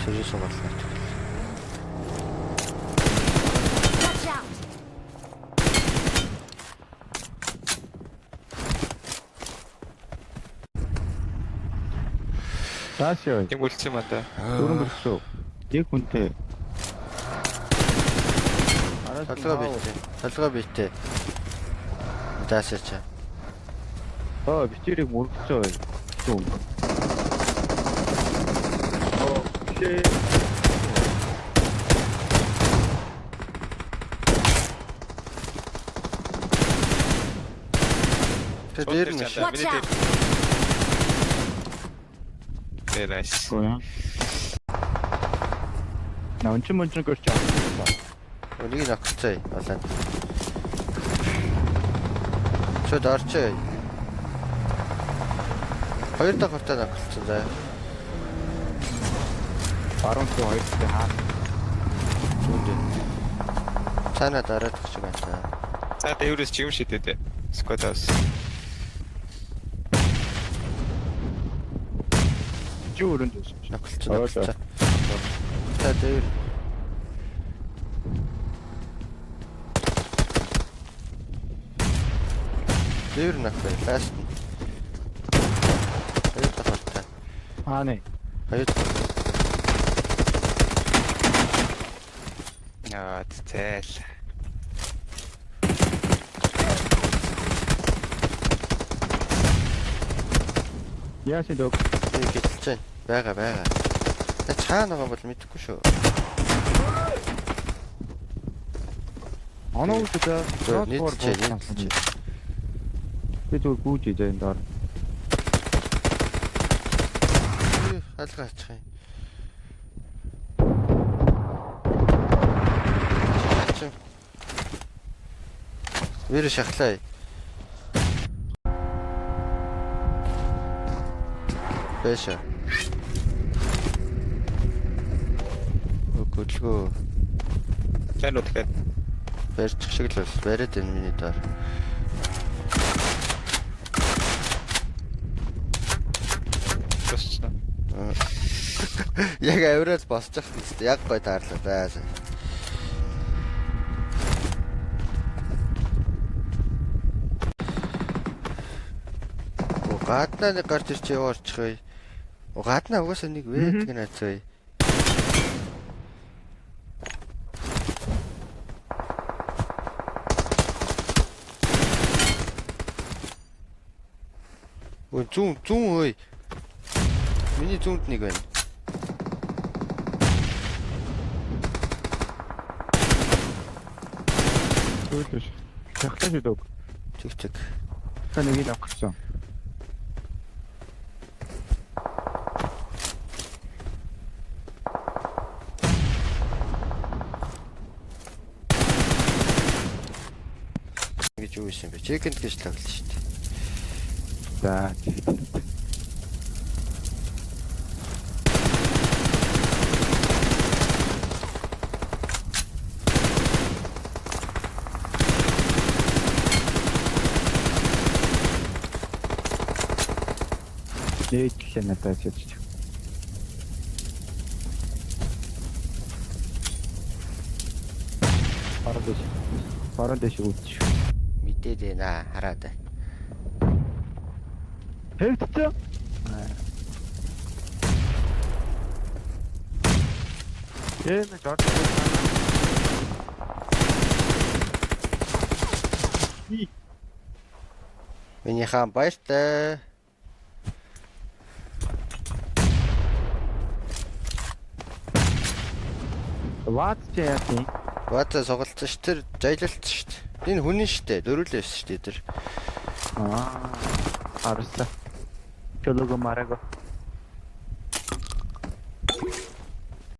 Цэрэг сугаална. Watch out! Цааш яа. Юм үлдсэн юм аа да. Дөрөн бэлсүү. Яг хүнтэй. Толгой битэй. Толгой битэй. Даашаач. Аа, битэрийг мөргөцөө. Зүг. Оо, бишээ. Тэр дээр нь Чандаа, Watch миний дээр. out! Very nice. Гоё. На ончин мончин көрч авсан. Үнийг нокцоо. Олоо. Шууд орчоо. Хоёр дахь хуртаа нокцсон заяа. Баруун туу хоёр талын хаа. Зүүн дээр. Цаанаа дараад өгч юм байна та. За дээврээс чим шидэд. Squad-аас. Чи өрөөнд байсан. Нокцсон нокцсон. За дээр. Дээр нок бай. Last. Хоёр дахь хуртаа. Аа нэ. Хоёр дахь. Аа зээл. Яасан дог. Би гэлж байна. Бага бага. Та чаана байгаа бол мэдэхгүй шүү. Оноо үсэ. Нийтчээ, нийтчээ. Би зүгээр гүйж идэ энэ доор. Алга ачих юм. Ачих. Вэр шахлаа. Бэша. Өгөлгөө Лайн уу тэгэхээр барьчих шиг л бас бариад байна миний доор. тусчихна. Яг авирал босчих нь яг гой таарлаа заа. О гаднаа нэг гарч ирч яваа орчих вэ? О гаднаа угаасаа нэг вэ гэнэ цай. Ой зүүн зүүн ой. Миний зүүнд нэг байна. Зүйлш. Шахлаа шүү дог. Чиг чиг. Та нэг л авчихсан. Гэж юу юм бэ? Чекэнд гэж тоглолоо шүү дээ. За. Дээдлээ надад чиж. Баруун дэш. Баруун дэш үүдчих. Мэдээд байна хараад. Хэвтсэн. Ээ жорд. Миний хаан баяртай. Ват чи яа тийм? Баата сугалцсан ш тэр жайлалцсан ш. Энэ хүн нь штэ дөрүлээ байсан штэ тэр. Аа. Харсан. Чөлөөгөө мараго.